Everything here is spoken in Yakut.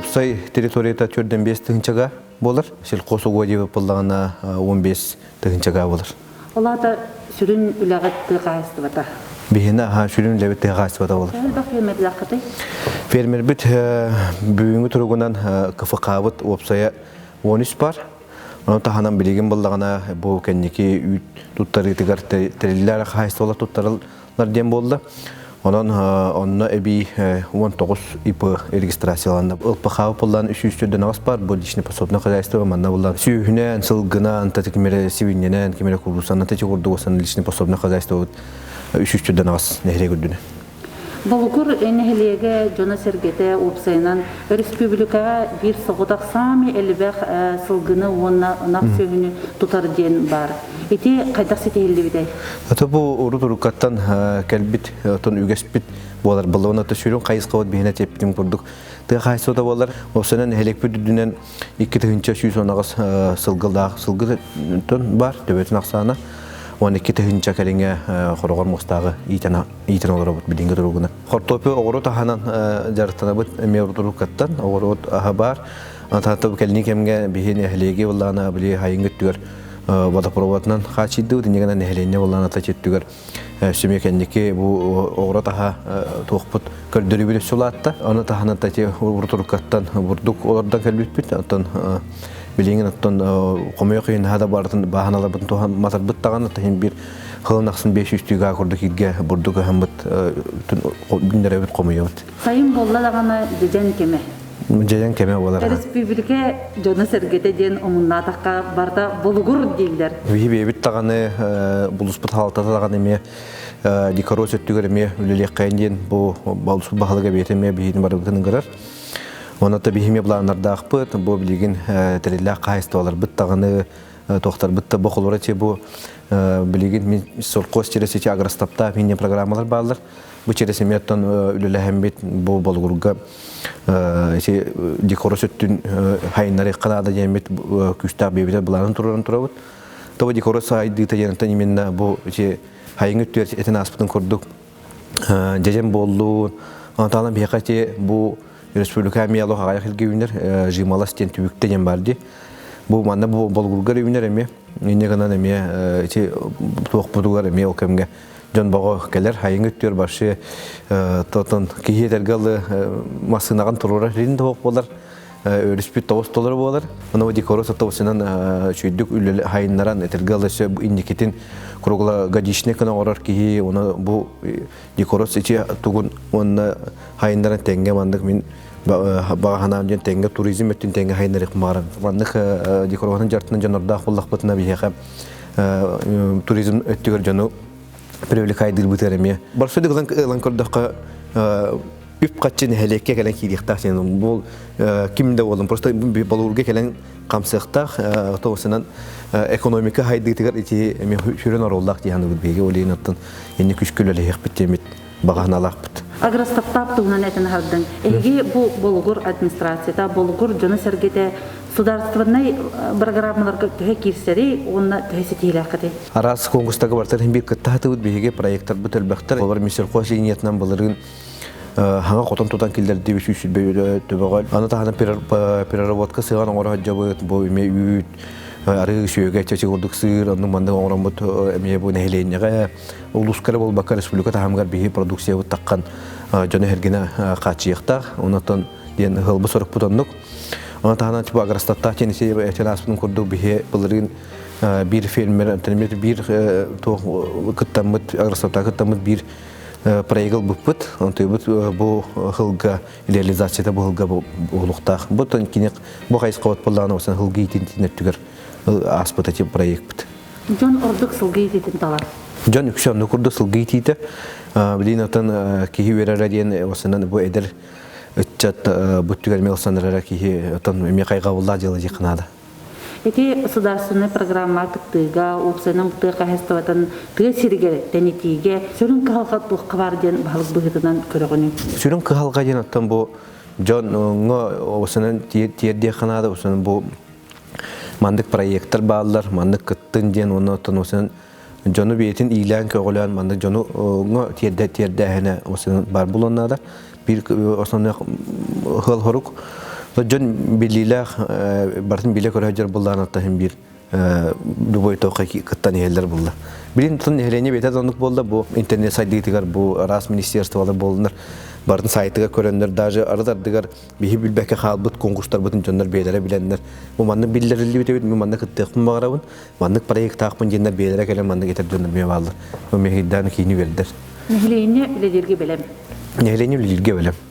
Уопсай территорията 45 тыһыынчага буолар. Сельхозугодье буоллаҕына 15 тыһыынчага буолар. Ол аата сүрүн үлэҕит тыа хаһаайыстыбата? Биһиэнэ аһа сүрүн үлэбит тыа хаһаайыстыбата буолар. Элбэх фермердээххитий? Фермербит бүгүҥҥү туругунан КФК-быт уопсайа 13 бар. Ону таһынан билигин буллаҕына бу кэнники үүт туттарыытыгар тэриллэр хаһаайыстыбалар туттарыллар диэн буолла. Онон онно эбии 19 ИП регистрацияланна. ЛПХ буллан 348 бар, бу личный пособное хозяйство манна буллан сүүһүнэн, сылгынан, кимере сибинньэнэн, кимере курусанан тачы курдук личный пособное хозяйство 348 нэһилиэк үрдүнэн. Болугур нэһилиэгэ дьоно-сэргэтэ уопсайынан өрөспүүбүлүкэҕэ биир соҕотох саамай элбэх сылгыны уонна ынах сүөһүнү тутар диэн баар. Ити хайдах ситиһиллибитэй? Ата бу урут уруккаттан кэлбит, отон үгэспит буолар. Баллон ата сүрүн хайысхабыт биһинэ тиэппитим курдук тыа хаһаайыстыбата буолар. Уопсайынан нэһилиэкпит үрдүнэн 2118 сылгылаах сылгытын бар, төбөтүн ахсаана 12 тыһыынча кэриҥэ хороҕор муостааҕы иитэн иитэн олоробут билиҥҥи туругунан. Хортуоппуй оҕуруот аһынан дьарыктанабыт эмиэ урутуруккаттан оҕуруот аһа баар. Антан кэлиҥҥи кэмҥэ биһи нэһилиэги буоллаҕына били хайыҥҥы өттүгэр водопроводынан хааччыйдыбыт иннигэнэ нэһилиэнньэ буоллаҕына өттүгэр сүмэ кэнники бу оҕуруот аһа туохпут көрдөрүүбүт өссө улаатта. Ону таһынан тати урутуруккаттан бурдук олордон кэлбиппит. Оттон билигин оттон хомойуох иһин да барытын бааһыналарбытын туһан матарбыт даҕаны таһын биир Хылын ахсын 500 тыыгаа курдук ииргэ бурдук ыһаммыт күннэрэбит хомуйабыт. Сайын буолла даҕаны дьэдьэн кэмэ. Дьэдьэн кэмэ буолар. Республика дьоно-сэргэтэ диэн омуннаатахха барыта болугур дииллэр. Биһи бэйэбит даҕаны булуспут хаалтата даҕаны эмиэ декорос өттүгэр эмиэ үлэлиэххэйин диэн бу балуспут баһылыга бэйэтэ эмиэ биһигини барыбытын ыҥырар. Онон да биһи эмиэ былааннардаахпыт, бу билигин тэриллээх хаһаайыстыбаларбыт даҕаны туохтарбыт да бу холура те бу билигин мин соркос через эти агростаптаах мини программалар бааллар. Бу через эмиэттэн үлэлэһэммит бу Болугурга ити декорос өттүн хайыннарыахха наада диэммит күүстээх биэбитэ былаанын тураран турабыт. Тоба декорос айдыыта диэнтэн именно бу ити хайыҥ өттүгэр этин ааспытын курдук дьэдьэн буоллун. Онтон биһиэхэ ити бу республика эмиэ олох аҕыйах илгэ үүнэр жималас диэн түбүктэ диэн бар дии. Бу манна бу Болугургар үүнэр эмиэ. Инньэ гынан эмиэ ити туохпутугар эмиэ ол кэмҥэ дьон боҕо кэлэр хайыҥ өттүгэр баршы тотон киһи этэргэ ылы массыынаҕын туруорар илин да буолар өрүспүт тоҕус толору буолар. Ону декорос отобусунан үчүйдүк үлэ хайыннаран этэргэ ылы инникитин круглогодичный гына оҥорор киһи оны бу декорос ити тугун уонна хайыннаран тэҥҥэ маннык мин баҕа санаам диэн тэҥҥэ туризм өттүн тэҥҥэ хайыннарыах баҕарам. Маннык декорованын дьартынан дьоннордоох буоллахпытына биһиэхэ туризм өттүгэр дьону привлекайдыырбытыгар эмиэ. Барсы ылан ылан көрдөххө үп-харчы нэһилиэккэ кэлэн киириэхтээх диэн бу ким да буоллун просто болуурга кэлэн хамсыахтаах тоҕусунан экономика хайдыытыгар ити эмиэ сүрүн оруоллаах дии саныыбыт биһиги ол иһин оттон инни күскү үлэлэһиэхпит диэммит баҕаһыналаахпыт. Агростаптаап туһунан этэн аһардыҥ. Эһиги бу Болугур администрацията, Болугур дьоно-сэргэтэ судаарыстыбаннай программаларга төһө киирсэрий уонна төһө ситиһиилээххитий? Араас конкурстарга бартар иһин биир кытта сатыыбыт биһиги проекттарбыт элбэхтэр. Олор Минсельхоз линиятынан былырыын хаҥа хотон тутан киллэрдибит сүүс төбөҕө. Аны таһынан переработка сыаҕан оҥоро сылдьабыт. Бу эмиэ үүт, арыы, сүөгэ, чэчи курдук сыыр, оннук маннык оҥороммут эмиэ бу нэһилиэнньэҕэ улууска эрэ буолбакка республика таһымыгар биһи продукциябыт таххан дьону эргинэ хааччыйыахтаах. Онон диэн ыһылбыт сорукпут оннук. Оны таһынан типа агростаттаах диэн этэн ааспытым курдук биһи былырыын биир фермер биир туох кыттаммыт агростаттаах кыттаммыт биир проект ылбыппыт. Онтуйбут бу хылга реализацията бу хылга буолуохтаах. Бу кини бу хайысхабыт буоллаҕына осан хылгы иитин өттүгэр ааспыт эти проектпыт. Дьон ордук сылгы иитиитин талар. Дьон үксэ оннук курдук сылгы иитиитэ. Билигин оттон киһи үөрэрэ диэн осынан бу эдэр ыччат бу өттүгэр эмиэ ылсанар киһи оттон эмиэ хайҕабыллаах дьыала диэххэ наада. Ити судаарыстыбаннай программа кыттыыга, уопсайынан тыа хаһаайыстыбатын тыа сиригэр тэнитиигэ сүрүн кыһалҕа туохха баар диэн баһылык быһыытынан көрөҕүнүй? Сүрүн кыһалҕа диэн оттон бу дьоҥҥо осынан тиэрдиэххэ наада, осынан бу маннык проекттар бааллар, маннык кыттын диэн уонна оттон осынан дьону бэйэтин иилээн-көҕүлээн маннык дьону тиэрдэ тиэрдээһинэ осынан баар буолуон наада. Биир основной ыал хорук. Дьон билиилээх барытын билэ көрө сылдьар буоллаҕына оттон биир любой тоққа кыттан иһэллэр булла. Билин тун нэһилиэнньэ бэйэтэ да оннук буолла бу интернет сайдыытыгар бу араас министерстволар буоллунар барын сайтыгар көрөннөр даже арыт ардыгар биһи билбэккэ хаалбыт конкурстарбытын дьоннор бэйэлэрэ билэннэр бу маннык биллэриллибит эбит мин манна кыттыахпын баҕарабын маннык проектаахпын диэннэр бэйэлэрэ кэлэн маннык этэр дьоннор эмиэ бааллар. Бу мэһэйдээн киини үөрдэр. Нэһилиэнньэ үлэлииргэ бэлэм. Нэһилиэнньэ үлэлииргэ бэлэм.